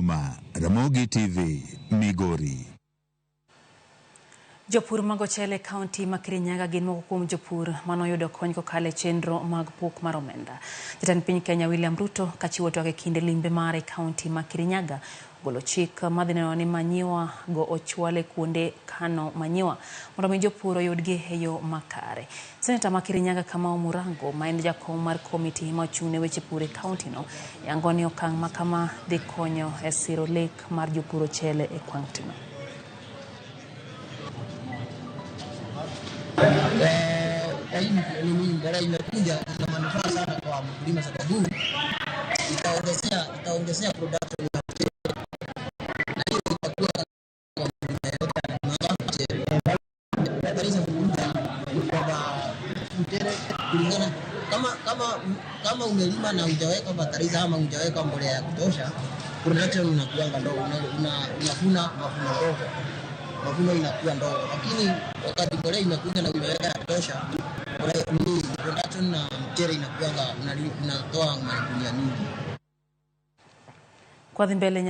Ouma, Ramogi TV, Migori. Jopur mag ochele e kaunti ma Kirinyaga gin moko kuom jopur manoyudo kony kokalo e chenro mag pok mar omenda. Jatend piny Kenya William Ruto kachiwo twak e kinde limbe mare e kaunti ma Kirinyaga ogolo chik madhi neno ni manyiwa go ochwal e kuonde kano manyiwa mondo mi jopur oyudgi e yo makare. Seneta ma Kirinyaga Kamau Murango ma en jakom mar komiti ma ochung' ne weche pur e kaunti no yango ni okang' ma kama dhi konyo e siro lek mar jopur ochele e kaunti no. Hii mbolea imekuja ina manufaa sana kwa mkulima, sababu itaongezea production ya mchele, na hiyo itakuwa kwa mkulima yeyote anamanga mchele. Fertilizer kukuja ni kwamba mchele kulingana kama umelima na hujaweka fertilizer ama hujaweka mbolea ya kutosha, production inakuwa ndogo, unavuna mavuno ndogo, mavuno inakuwa ndogo. Lakini wakati mbolea imekuja na umeweka ya kutosha, production na mchele inakuwa unatoa magunia mingi. Kwa dhi mbele.